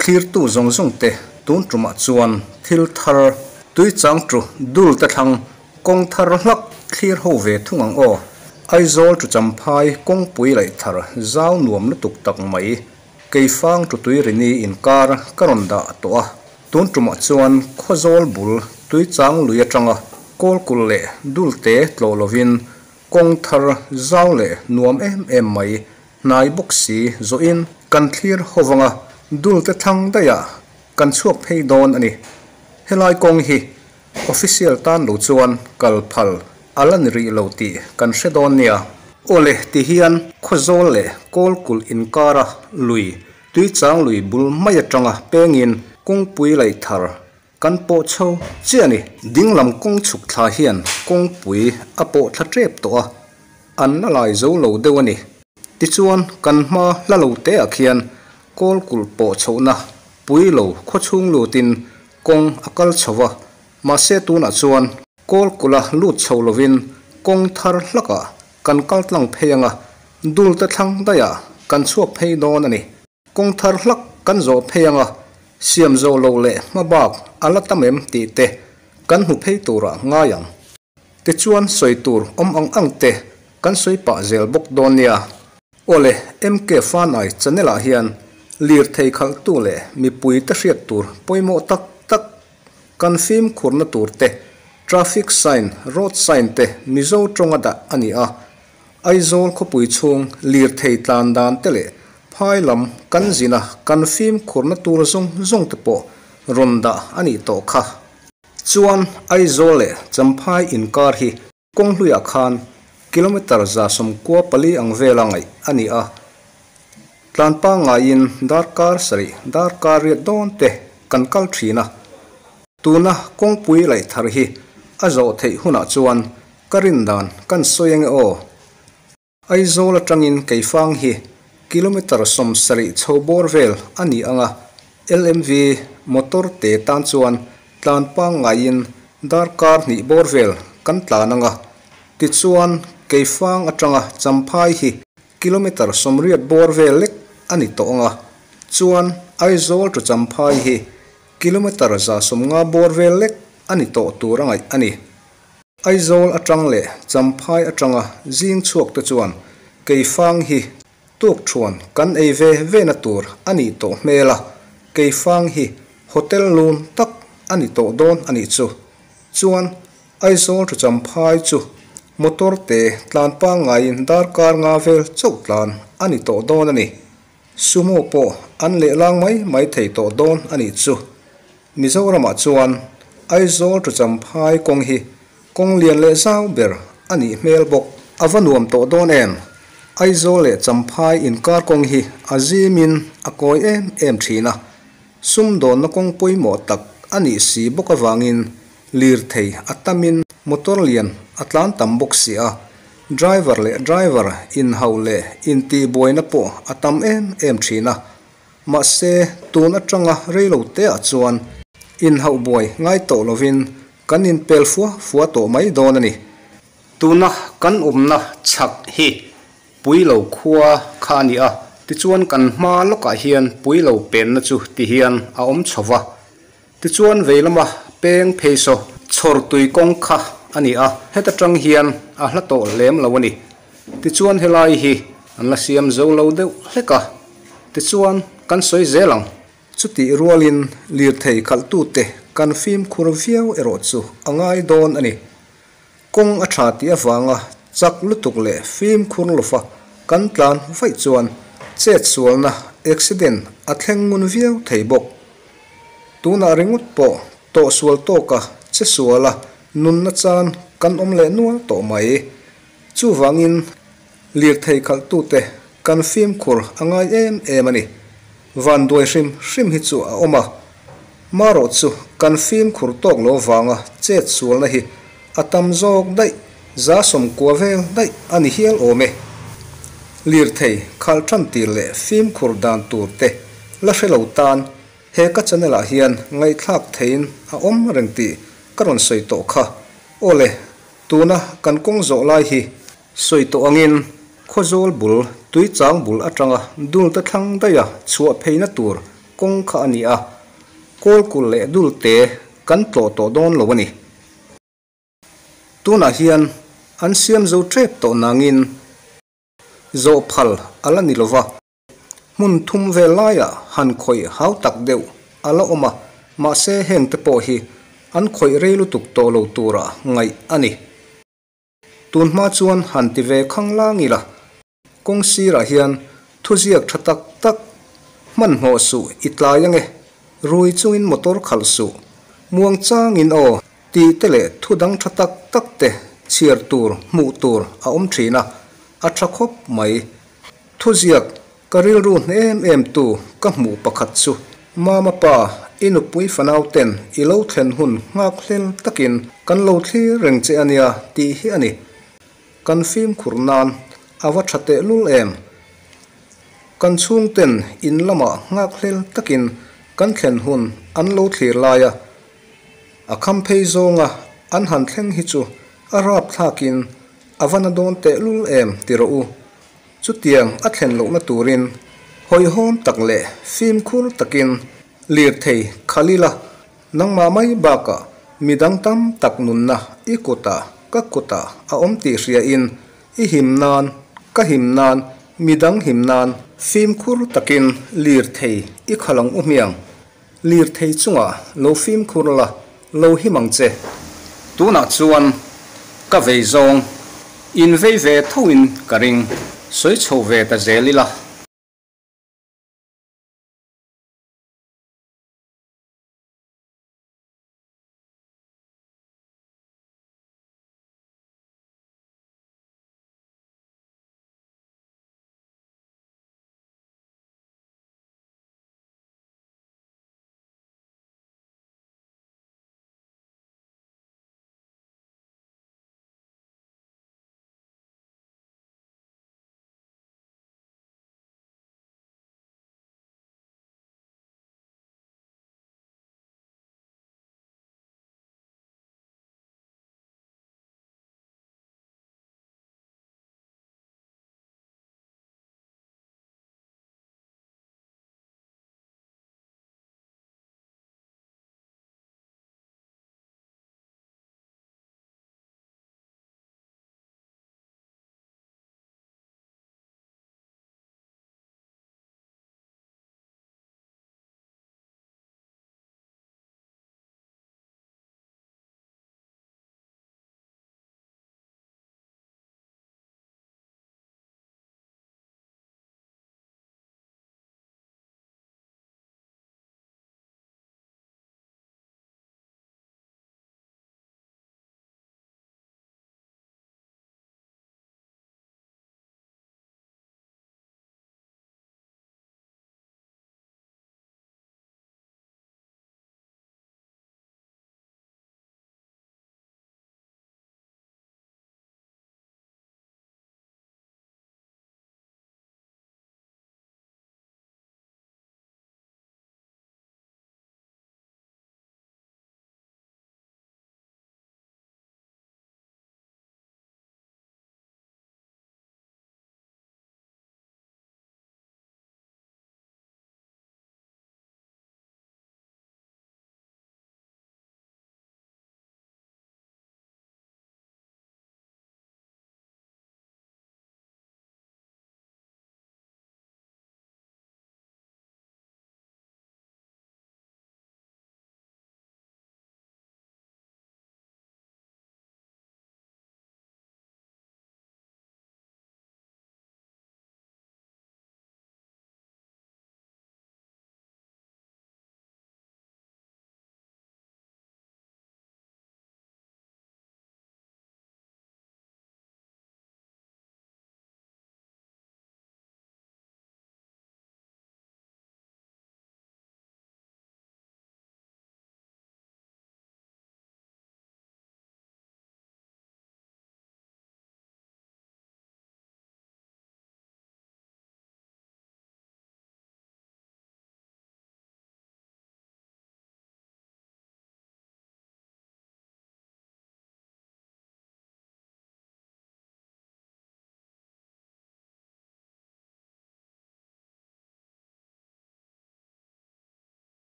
Thlirtu zawng zawng te tun tumah chuan thil thar tui chang tu dul te thlang kawng thar hlak thlir ho ve thung ang aw. Aizawl tu Champhai kawngpui laih thar zau nuam lutuk tak mai Keifang tu Tuirini inkar ka rawn dah tawh a. Tun tumah chuan Khawzawl bul Tuichang lui atanga Kawlkulh leh Dulte tlawh lovin kawng thar zau leh nuam em em mai hnai bawk si zawhin kan thlir ho vanga Dulte thlang daihah kan chhuak phei dawn a ni. Helai kawng hi Official tan lo chuan kal phal a la ni rih lo tih kan hre dawn nia. Awle ti hian Khawzawl leh Kawlkulh inkara lui Tuichang lui bul mai atanga pengin kawngpui laih thar kan pawh chho chiah a ni. Dinglam kawng chhuk thla hian kawngpui a pawh thla tep tawh a, an la lai zo lo deuh a ni. Tichuan kan hma hla lo te ah khian Kawlkulh pawh chhohna pui lo khawchhung lutin kawng a kal chho va, mahse tunah chuan Kawlkulha lut chho lovin kawng thar hlakah kan kal tlang phei anga Dulte thlang daihah kan chhuak phei dawn a ni. Kawng thar hlak kan zawh phei anga siam zawh lo leh hma bak a la tam em tih te kan hmu phei turah ngai ang. Tichuan sawi tur awm ang ang te kan sawi pah zel bawk dawn nia. Awle, MK Fanai channel ah hian lirthei khalhtu leh mipui te hriat tur pawimawh tak tak kan fimkhurna tur te, traffic sign, road sign te Mizo tawnga dah a ni a. Aizawl khawpui chhung lirthei tlan dan te leh phai lam kan zina kan fimkhurna tur zawng zawng te pawh rawn dah a nih tawh kha. Chuan Aizawl leh Champhai inkar hi kawng hluiah khan kilometre 94 ang vela ngaih a ni a. Tlan pangngaiin darkar sarih darkar riat dawn te kan kal thin a. Tuna kawngpui laih thar hi a zawh theih hunah chuan ka rin dan kan sawi ange aw. Aizawl atangin Keifang hi kilometre 70 chho bawr vel a ni ang a, LMV motor te tan chuan tlan pangngaiin darkar hnih bawr vel kan tlan ang a. Tichuan Keifang atanga Champhai hi kilometre 80 bawr vel lek a ni tawh ang a, chuan Aizawl to Champhai hi kilometre 150 bawr vel lek a ni tawh tur a ngaih a ni. Aizawl atang leh Champhai atanga zing chhuak te chuan Keifang hi tuk thuan kan ei ve ve na tur a nih tawh hmel a, Keifang hi hotel lun tak a ni tawh dawn a nih chu. Chuan Aizawl to Champhai chu motor te tlan pangngaiin darkar nga vel chauh tlan a ni tawh dawn a ni. Sumo pawh an lehlang mai mai thei tawh dawn a nih chu. Mizoramah chuan Aizawl to Champhai kawng hi kawng lian leh zau ber a nih hmel bawk. A va nuam tawh dawn em? Aizawl leh Champhai inkar kawng hi a zimin a kawi em em thin a. Sumdawnna kawng pawimawh tak a nih si bawk avangin lirthei a tamin motor lian a tlan tam bawk si a. Driver leh driver inhauh leh intihbuaina pawh a tam em em thin a. Mahse, tun atanga reilo te ah chuan inhauh buai ngai tawh lovin kan inpel fua fua tawh mai dawn a ni. Tuna kan awmna chhak hi Puilo khua kha a ni a, tichuan kan hma lawkah hian Puilo penna chu ti hian a awm chho va. Tichuan vei lama peng phei saw chhawr tui kawng kha a ni a, heta tang hian a hla tawh lem lo a ni. Tichuan helai hi an la siam zo lo deuh hlek a, tichuan kan sawi zel ang. Chutih rualin lirthei khalhtute kan fimkhur viau erawh chu a ngai dawn a ni. Kawng a tha tih avanga chak lutuk leh fimkhur lofa kan tlan vaih chuan chet sualna, accident, a thleng ngun viau thei bawk. Tunah ringawt pawh tawh sual tawka che suala nunna chan kan awm leh nual tawh mai. Chuvangin lirthei khalhtute kan fimkhur a ngai em em a ni. Vanduai hrim hrim hi chu a awm a, marawh chu kan fimkhur tawk lo vanga chet sualna hi a tam zawk daih, 90 vel daih a ni hial awm e. Lirthei khalh tan tir leh fimkhur dan tur te la hre lo tan he ka channel ah hian ngaihthlak theiin a awm reng tih ka rawn sawi tawh kha. Awle. Tuna kan kawng zawh lai hi sawi tawh angin Khawzawl bul Tuichang bul atanga Dulte thlang daiha chhuah pheina tur kawng kha a ni a, Kawlkulh leh Dulte kan tlawh tawh dawn lo a ni. Tunah hian an siam zo tep tawh nangin zawh phal a la ni lova, hmun thum vel laiah han khawih hau tak deuh a la awm a, mahse heng te pawh hi an khawih rei lutuk tawh lo tura ngaih a ni. Tun hma chuan han ti ve khang lang ila, kawng sirah hian thuziak tha tak tak hmanhmawh suh i tlai ange, rui chungin motor khalh suh, muang changin aw tih te leh thu dang tha tak tak te chhiar tur hmuh tur a awm thin a, a tha khawp mai. Thuziak ka rilru hne em em tu ka hmuh pakhat chu Mama pa i nupui fanau ten i lo thlen hun nghak hlel takin kan lo thlir reng che a nia tih hi a ni. Kan fimkhur nan a va tha tehlul em? Kan chhungten in lamah nghak hlel takin kan thlen hun an lo thlir lai a, a kham phei zawnga an han thleng hi chu a rapthlakin a va na dawn tehlul em ti rawh u. Chutiang a thlen lohna turin hawihhawm tak leh fimkhur takin lirthei khalh ila, nangmah mai bakah midang tam tak nunna i kutah ka kutah a awm tih hriain i him nan, ka him nan, midang him nan fimkhur takin lirthei i khalh ang u hmiang. Lirthei chungah lo fimkhur la, lo him ang che. Tunah chuan ka vei zawng in vei ve thoin ka ring, sawi chho ve ta zel ila.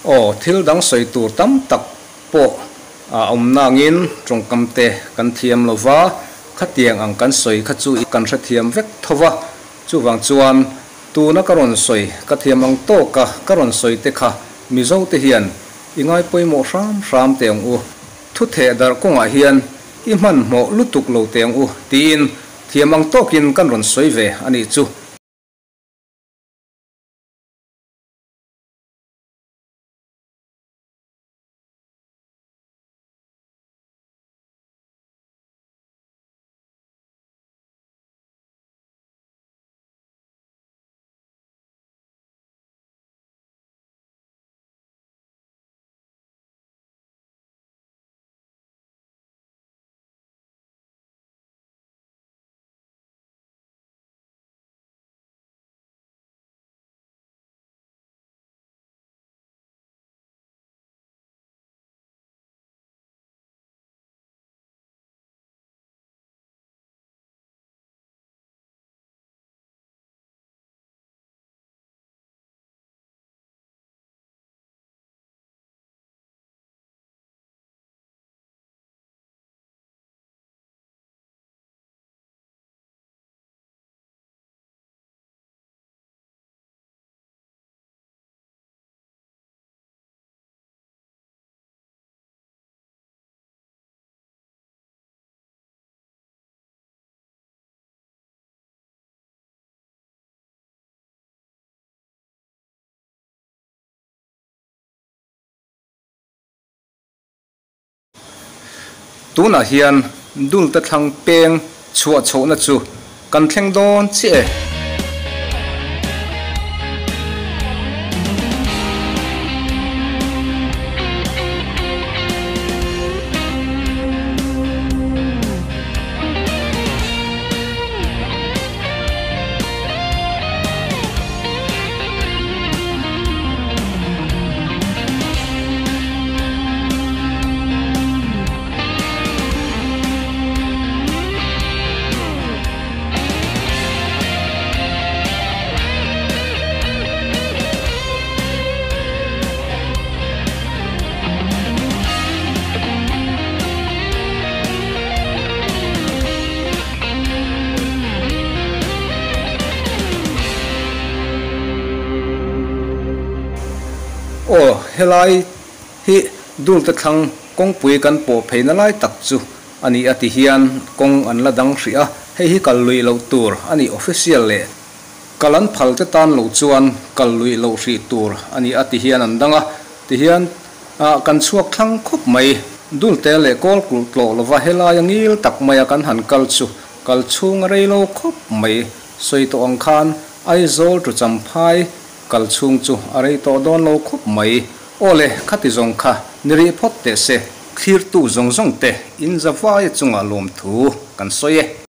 Aw, thil dang sawi tur tam tak pawh a awm nangin tawngkam te kan thiam lo va, khatiang ang kan sawi kha chu kan hrethiam vek tho va. Chuvang chuan tuna ka rawn sawi, ka thiam ang tawka ka rawn sawi te kha Mizo te hian i ngai pawimawh hram hram teh ang u. Thu theh darh kawngah hian i hmanhmawh lutuk lo teh ang u tiin thiam ang tawkin kan rawn sawi ve a nih chu. Tunah hian Dulte thlang peng chhuah chhohna chu kan thleng dawn chiah e. Aw, helai hi Dulte thlang kawngpui kan pawh pheina lai tak chu a ni a ti hian kawng an la dang hrih a, hei hi kal luih loh tur a ni official leh kal an phal te tan lo chuan kal luih loh hrih tur a ni a ti hian an dang a, ti hian kan chhuak thlang khawp mai. Dulte leh kawl kulh tlawh lova helai a ngil tak maia kan han kal chu kal chhung a rei lo khawp mai. Sawi tawh ang khan Aizawl to Champhai kal chhung chu a rei tawh dawn lo khawp mai. Aw le, khati zawng kha ni rih phawt teh se. Thlirtu zawng zawng te in za vaia chungah lawmthu kan sawi e.